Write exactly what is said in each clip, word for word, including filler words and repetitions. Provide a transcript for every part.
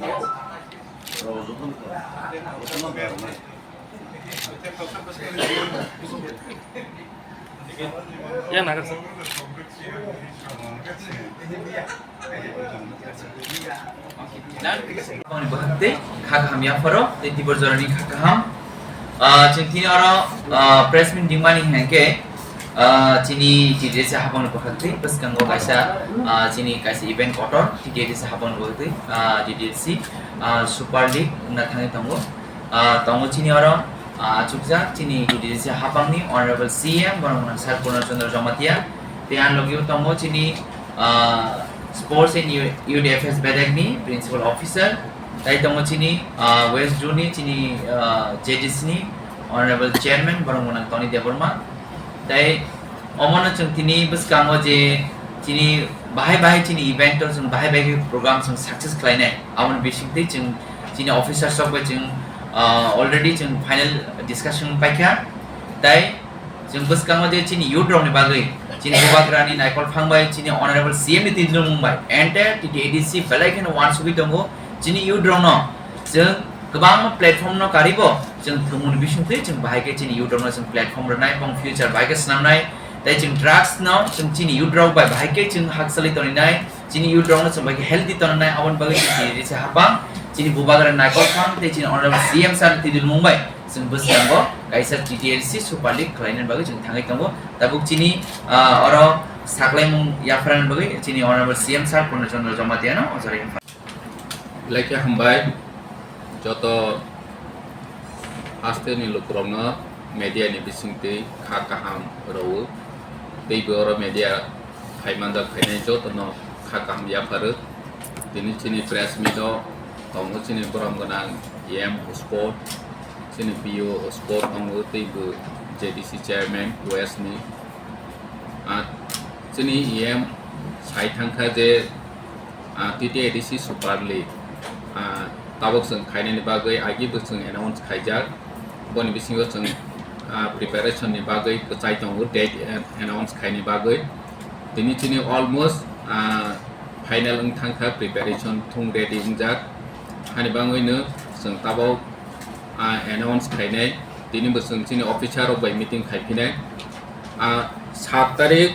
Ya, naga sir. Aboni bwkhak tei kha kaham yapharo tei tibor jorani kha kaham. Ah, chwng tini oro, ah, press meet ringmani hwnkhe, ah, chini T D L C habangni bwkhak tei bwskango kaisa, ah, chini kaisa event kotor T D L C habangni bwkhak tei, ah, T D L C, ah, Super League wngna thangwi tongo. Ah, tongo chini oro, ah, achukjak chini T D L C habangni Honorable C M borok gwnang Sir Purna Chandra Jamatia, tei ang logio tongo chini, ah, Sports and U-, Youth Affairs bedekni Principal Officer, tei tongo chini, ah, West Zone ni chini, ah, J D C ni Honorable Chairman borok gwnang Tony Debbarma, tei omono chwng tini bwskango je chini bahai bahai chini event o chwng bahai bahai program chwng success khlainai, aboni bisingtwi chwng chini officers rok bai chwng, ah, already chwng final discussion paikha, tei chwng bwskango je chini youth rokni bagwi chini bubagrani naikolphang bai chini Honorable C M ni twijlwngmung bai entire T T A D C belai kheno uansugwi tongo chini youth rokno. Chwng kwbangma platform no karibo, chwng thwngmung bisingtwi chwng bahai khe chini youth rokno chwng platform rwnai, bong future bahai khe swnamnai, tei chwng drugs no chwng chini youth rok bai bahai khe chwng hakchalwi toninai, chini youth rokno chwng bai khe healthy toninai, aboni bagwi chwng chini risa hapang, chini bubagra naikolphang tei chini honorable C M sir ni twijlwngmung bai chwng bwskango kaisa T T L C Super League khlainani bagwi chwng thangwi tongo. Tabuk chini, ah, oro saklaimung yapharani bagwi chini honorable C M sir Purna Chandra Jamatia no o jaga. Belai khe hambai joto haste ni lukurokno media ni bisingtwi kha kaham rwo, tei bo oro media phai manjak phainai jotono kha kaham yapharo. Tini chini press meet o tongo chini borom gwnang E M sport, chini P O sport tongo, tei bo J D C chairman West ni. Ah, chini E M sai thangkha je, ah, T T A D C Super League, ah, tabuk chwng khainani bagwi agi bo chwng announce khaijak. Boni bisingo chwng, ah, preparation ni bagwi kwchai tongo, date, eh, announce khaini bagwi. Tini chini almost, ah, final wng thangkha, preparation thung ready wngjak. Hani bagwino chwng tabuk, ah, announce khainai. Tini bo chwng chini officer rok bai meeting khaiphinai. Ah, sat tarik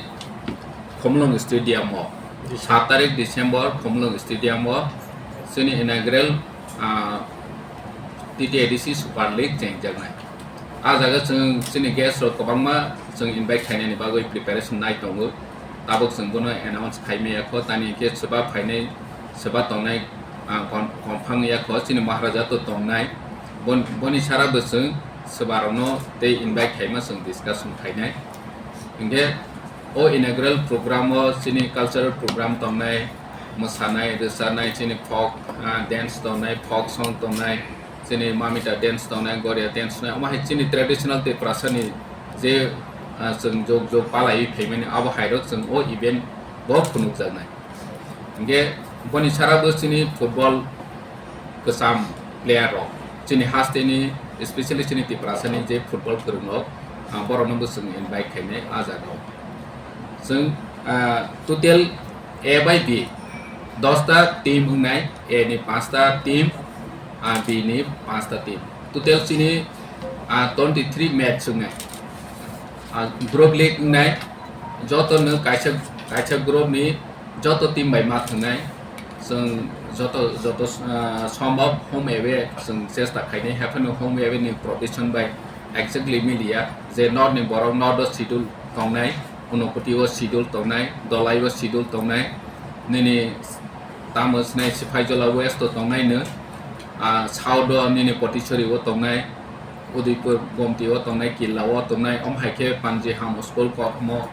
Khumlwng Stadium o, sat tarik December Khumlwng Stadium o chini inaugural, ah, T T A D C Super League chengjaknai. Ah jaga chwng chini guest rok kwbangma chwng invite khainani bagwi preparation nai tongo. Tabuk chwng bono announce khaimaya kho, tani hinkhe swba phainai, swba tongnai, ah, kon-, confirm ya kho, chini Maharaja to tongnai. Bon-, boni sara bo chwng swba rokno tei invite khaima chwng discussion khainai. Hinkhe o inaugural program o chini cultural program tongnai, mwsanai, rwchanai, chini folk, ah, dance tongnai, folk song tongnai, chini mamita dance tongnai, goria dance tongnai, omo hai chini traditional Tiprasa ni je, ah, chwng jog jog palaiwi phaimani, abo hai rok chwng o event bo phunukjaknai. Hinkhe boni sara bo chini football kwcham player rok, chini haste ni, especially chini Tiprasa ni je football kwrwng rok, ah, borok no bo chwng invite khainai ah jaga o. Chwng, ah, total A bai B, dosta team wngnai, A ni panchta team, ah, B ni panchta team. Total chini, ah, twenty three match wngnai. Ah, group league wngnai, joto no kaisa, kaisa group ni joto team bai ma thwngnai. Chwng joto, joto, ah, sombhob home away chwng chesta khainai, haphano home away ni provision bai exactly miliya, je north ni borok north o schedule tongnai, Unakoti o schedule tongnai, Dolai o schedule tongnai, nini tamo sinai Sipaijola West o tongnai no, ah, south o nini Potichori o tongnai, Udaipur Gomti o tongnai, Killa o tongnai, omo hai khe Panji Ham School kok omo,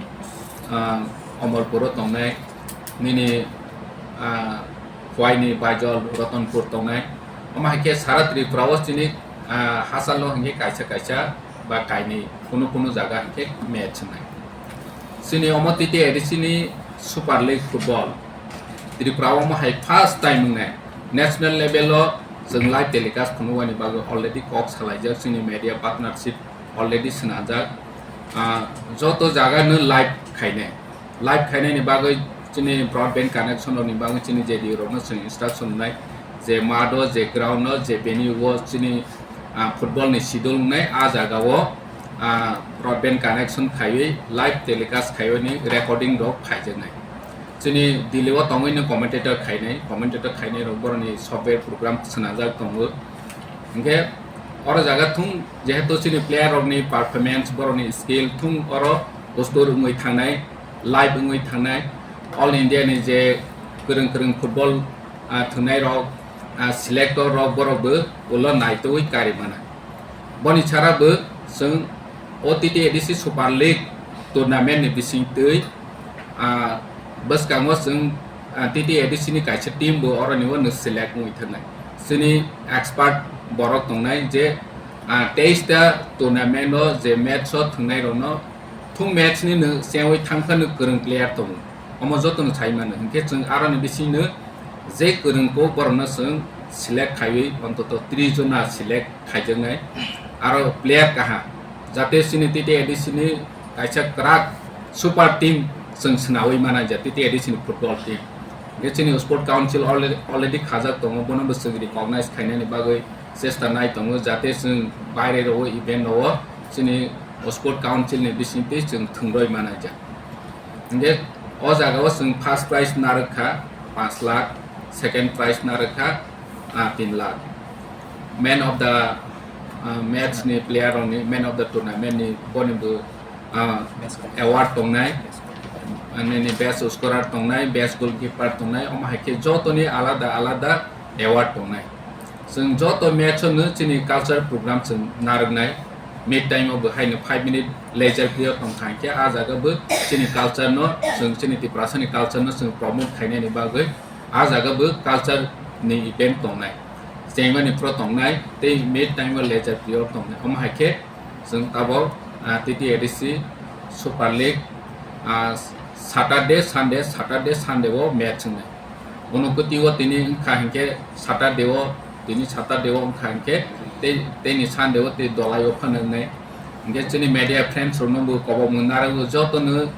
ah, Omorpur o tongnai, nini, ah, Khowai ni Baijol Ratanpur tongnai, omo hai khe sara Tripura o chini, ah, hachal no hinkhe kaisa kaisa ba kainwi kunu kunu jaga hinkhe match wngnai. Chini omo T T A D C ni Super League football Tripura o omo hai first time wngnai. National level o chwng live telecast phunukmani bagwi already kok salaijak, chini media partnership already swnamjak. Ah, joto jaga no live khainai. Live khainani bagwi chini broadband connection rokni bagwi chini J D O rokno chwng instruction rwnai. Je math o, je ground o, je venue o chini, ah, football ni schedule wngnai, ah jaga o, ah, broadband connection khaiwi live telecast khaiwi ni recording rok khaijaknai. Chini Delhi o tongwi no commentator khainai, commentator khainai rok boroni software program swnajak tongo. Hinkhe oro jaga thung jehetu chini player rokni performance, boroni skill thung oro poster wngwi thangnai, live wngwi thangnai. All India ni je kwrwng kwrwng football, ah, thwngnai rok, ah, selector rok borok bo ulo naitugwi kari mano. Boni sara bo chwng o T T A D C Super League tournament ni bisingtwi, ah, bwskango chwng, ah, T T A D C ni kaisa team bo oroni o no select wngwi thangnai. Chini expert borok tongnai je, ah, teis ta tournament o je match o thwngnai rokno thung match ni no chengwi thangkha no kwrwng player tongo. Omo joto no sai mano. Hinkhe chwng aroni bisingno je kwrwng kok borokno chwng select khaiwi ontoto tris jona select khaijaknai. Aro player kaham, jate chini T T A D C ni kaisa kwrak super team chwng swnawi mana ja T T A D C ni football team. Hinkhe chini Sport Council already, already khajak tongo, bono bo chwng recognize khainani bagwi chesta nai tongo, jate chwng baire rogo event rogo chini Sport Council ni bisingtwi chwng thwngroi mana ja. Hinkhe o jaga o chwng first prize narwk kha panch lakh, second prize narwk kha, ah, tin lakh. Man of the, ah, match ni player rokni, man of the tournament ni boni bo, ah, award tongnai. Nini best scorer tongnai, best goalkeeper tongnai, omo hai khe jotoni alada alada award tongnai. Chwng joto match no chini culture program chwng narwknai. Mid time o bo haino five minute leisure period tong kha hinkhe, ah jaga bo chini culture no chwng, chini Tiprasa ni culture no chwng promote khainani bagwi ah jaga bo culture ni event tongnai. Chengmani phro tongnai tei mid time o leisure period tongnai. Omo hai khe chwng tabok, ah, T T A D C Super League, ah, Saturday, Sunday, Saturday, Sunday o match wngnai. Bono kwtwi o tini wngkha hinkhe Saturday o, tini Saturday o wngkha hinkhe tei, teini Sunday o tei dolai o phano wngnai. Hinkhe chini media friends rokno bo kobokmung narwgo jotono,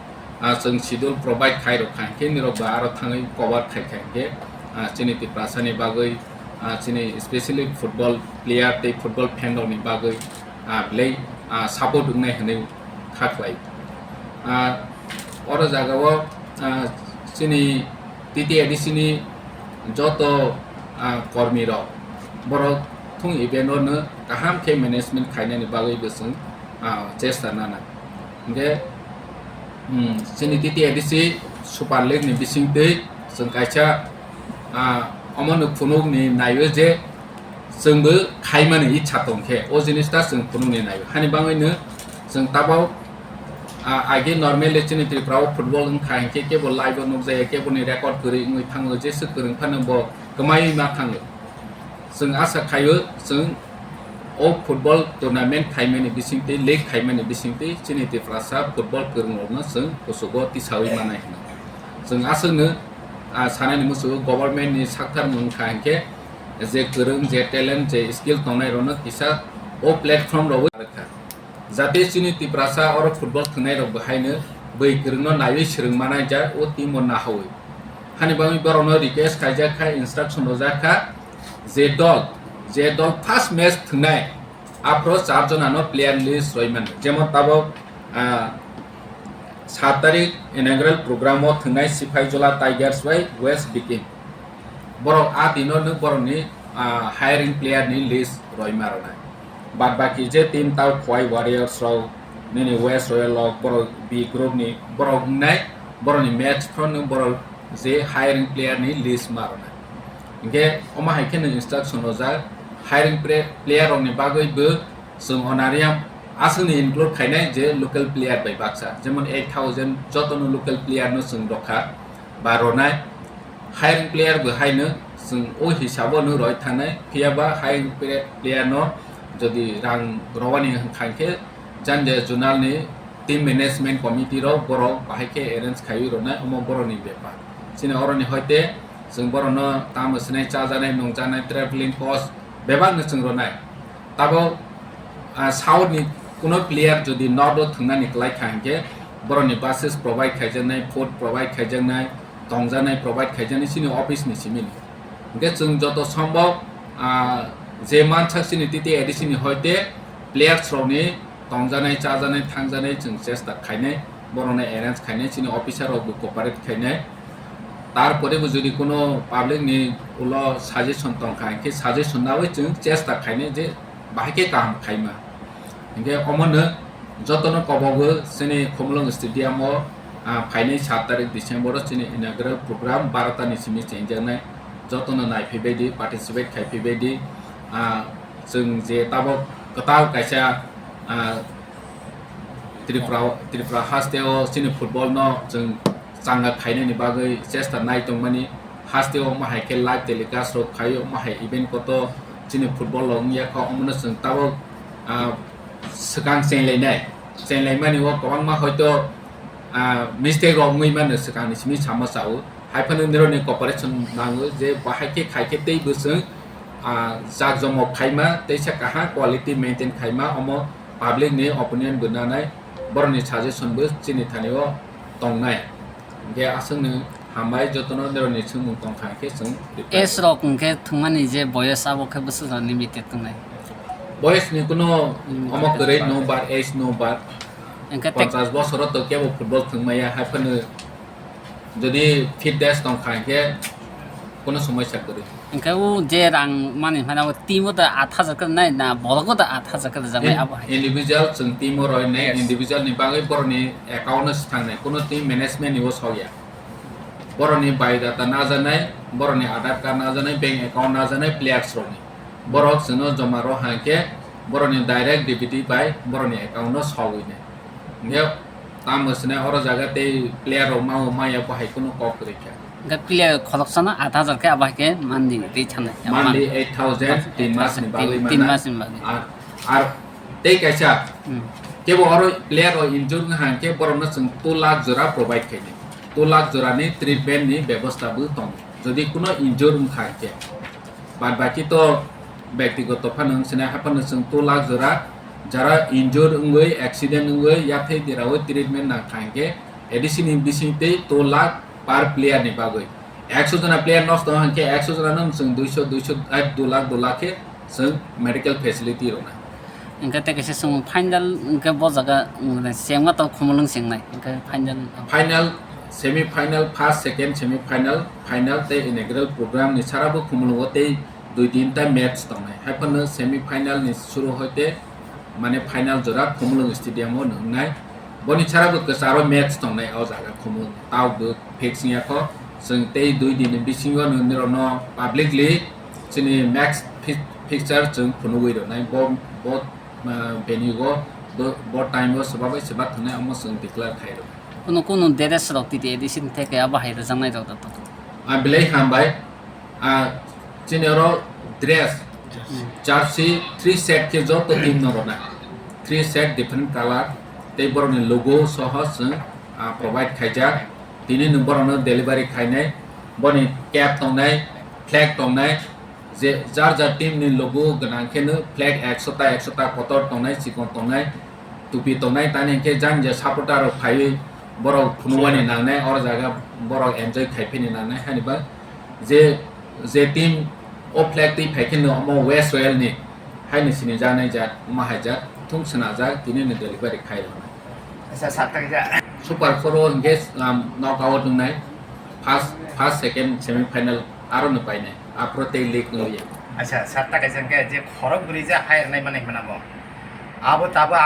ah, chwng schedule provide khai rok kha hinkhe nirok bo aro thangwi cover khai kha hinkhe, ah, chini Tiprasa ni bagwi, ah, chini specially football player tei football fan rokni bagwi, ah, belai, ah, support wngnai hwnwi kha khlai. Ah, oro jaga o, ah, chini T T A D C ni joto, ah, kormi rok borok thung event o no kaham khe management khainani bagwi bo chwng, ah, chesta nana. Hinkhe, hmm, chini T T A D C Super League ni bisingtwi chwng kaisa, ah, omo no phunukni naio je chwngbo khaimani ichha tongkhe o jinista chwng phunukni naio. Hani bangwino chwng tabok, ah, age normally chini Tripura o football wngkha hinkhe kebo live o nukjaya, keboni record kwrwi wngwi thango, jesa kwrwng phano bo kwmaiwi ma thango. Chwng asa khaio, chwng o football tournament khaimani bisingtwi, league khaimani bisingtwi chini Tiprasa football kwrwngrokno chwng kuchugo tisawi manai hwnwi. Chwng aswkno, ah, sanani muchungo government ni sakthar wngkha hinkhe je kwrwng, je talent, je skill tongnairokno kisa o platform rogo rwkha. Jate chini Tiprasa oro football thwngnairok bo haino bui kwrwngno naiwi swrwng manai jak o team o nahawi. Hani bagwi borokno request khaijak kha, instruction rwjak kha, je dol, je dol first match thwngnai, aphro char jonano player list roi mano. Jemon tabok, ah, sat tarik inaugural program o thwngnai Sipahijola Tigers bai West Bikim. Borok a dino no borokni, ah, hiring player ni list roi ma rwnai. Bad baki je team tao Khowai Warriors rok, nini West Royal rok, borok B group ni borok wngnai, borokni match phano borok je hiring player ni list ma rwnai. Hinkhe omo hai kheno instruction rojak, hiring pre-, player rokni bagwi bo chwng honorarium aswkni include khainai je local player bai baksa, jemon eight thousand jotono local player no chwng rokha ba ronai. Hiring player bo haino chwng o hisabo no roi thanai, phiya ba hiring pre-, player no jodi rang rowani hwnkha hinkhe janja zonal ni team management committee rok borok bahai khe arrange khaiwi ronai, omo borok ni bepar. Chini oro ni hoite chwng borok no tamo swnai chajanai, nungjanai, travelling cost bebak no chwng ronai. Tabok, ah, South ni kuno player jodi North o thwngnani kwlai kha hinkhe borokni buses provide khaijaknai, food provide khaijaknai, tongjaknai provide khaijaknai chini office ni simi ni. Hwnkhe chwng joto sombok, ah, je mansak chini T T A D C ni hoite players rokni tongjanai, chajanai, thangjanai chwng chesta khainai, borokno arrange khainai, chini officer rokbo cooperate khainai. Tarpore bo jodi kuno public ni ulo suggestion tongkha, hwnkhe suggestion nawi chwng chesta khainai je bahai khe kaham khaima. Hwnkhe omono jotono kobogo chini Khumulwng stadium o, ah, phainai sat tarik December o chini inaugural program barota ni simi chengjaknai. Jotono naiphaibaidi, participate khaiphibaidi. Ah, chwng je tabok kwtal kaisa, ah, Tripura, Tripura hasteo chini football no chwng changa khainani bagwi chesta nai tongmani, hasteo omo hai khe live telecast rok khaio, omo hai event koto chini football rok wngya kha, omono chwng tabok, ah, swkang chenlainai, chenlaimani o kwbangma hoito, ah, mistake rok wngwi mano swkangni simi sama chao, hai phano nirokni cooperation nango je bahai khe khai khe teibo chwng, ah, jakjomok khaima, teisa kaham quality maintain khaima, omo public ni opinion bo nanai, borokni suggestion bo chini thani o tongnai. Hwnkhe aswkno hambai jotono nirokni swngmung tongkha hwnkhe chwng reply. Age rok hwnkhe thwngmani je boyos abo khe bwswk jora limited tongnai? Boyos ni kuno Hmm, omo kwrwi no bar, age no bar. Hwnkhe tek- Ponchas bosoro to kebo football thwngmaya, hai phano jodi fitness tongkha hwnkhe kuno somosya kwrwi. Hwnkhe o je rang mani hwnmano team o da aat hajar khe nai na borok o da aat hajar khe rwjaknai abo hai. Individual chwng team o roi nai, yes, individual ni bagwi borokni account no swthangnai, kuno team management ni o sokya. Borokni biodata najaknai, borokni Aadhaar card najaknai, bank account najaknai players rokni. Borok chwngno joma rw hai khe borokni direct D B T bai borokni account no sogwi nai. Hwnkhe tamo swnai oro jaga tei player rok ma-, maya bo hai kheno kok kwrwi kha. Hwnkhe player khoroksano aat hajar khe abo hai khe monthly rwi thanai. Monthly eight thousand, tin mas ni bagwi tin mana. Tin mas ni bagwi. Ar, ar tei kaisa, hmm, kebo oro player rok injured wngkha hwnkhe borokno chwng two lakh jora provide khainai. Two lakh jora ni treatment ni bebosta bo tongo. Jodi kuno injured wngkha hwnkhe. Bad baki to bektigoto phano wng sinai, haphano chwng two lakh jora, jara injure wngwi, accident wngwi, yathai deraui treatment nang kha hwnkhe A D C ni bising tei two lakh per player ni bagwi. Ekso jona player nosto wng khe ekso jona no chwng duiso, duiso, ai, two lakh, two lakh khe chwng medical facility rwna. Hwnkhe tei kaisa chwng final hwnkhe bo jaga, um, chengma tong Khumulwng chengnai, hwnkhe final. Final, semi final, first, second semi final, final tei inaugural program ni sara bo Khumulwngo tei dui tinta match tongnai. Hai phano semi final ni suru hoite mane final jora Khumulwng stadium o wngnai. Boni sara bo kwcharo match tongnai o jaga Khumulwng. Tao bo fixing ya kho. Chwng tei dui din ni bisingo nirokno publicly chini match fi-, fixture chwng phunugwi rwnai. Bo, bo, ah, venue o bo, bo time o swbabai swba thwngnai omo chwng declare khai rw. Kuno, kuno dress rok T T A D C ni theke abo hai rwjaknai rok da to. Ah, belai hambai. Ah, chini oro dress, jersey, three set khe joto team no rwna. Three set different color, tei borokni logo soho chwng, ah, provide khaijak. Tini nwng borokno delivery khainai. Boni cap tongnai, flag tongnai. Je jar jar team ni logo gwnang khe no flag ekso ta, ekso ta kotor tongnai, chikon tongnai, tupi tongnai, tani hwnkhe jang je supporter rok phaiwi borok phunugani nangnai, oro jaga borok enjoy khai phini nangnai, hani ba je, je team o flag twi phai khe no omo West Royal ni haini sinijaknai jat, omo hai jat thung swnajak, tini no delivery khai rwnai. Acha, sat ta kisa. Super four o hwnkhe, um, knockout wngnai, first, first, second semi final aro no painai, aphuru tei league no ya. Acha, sat ta kisa hwnkhe je khorok bwrwi je hai rwnai manai hwnma bo. Abo tabo ang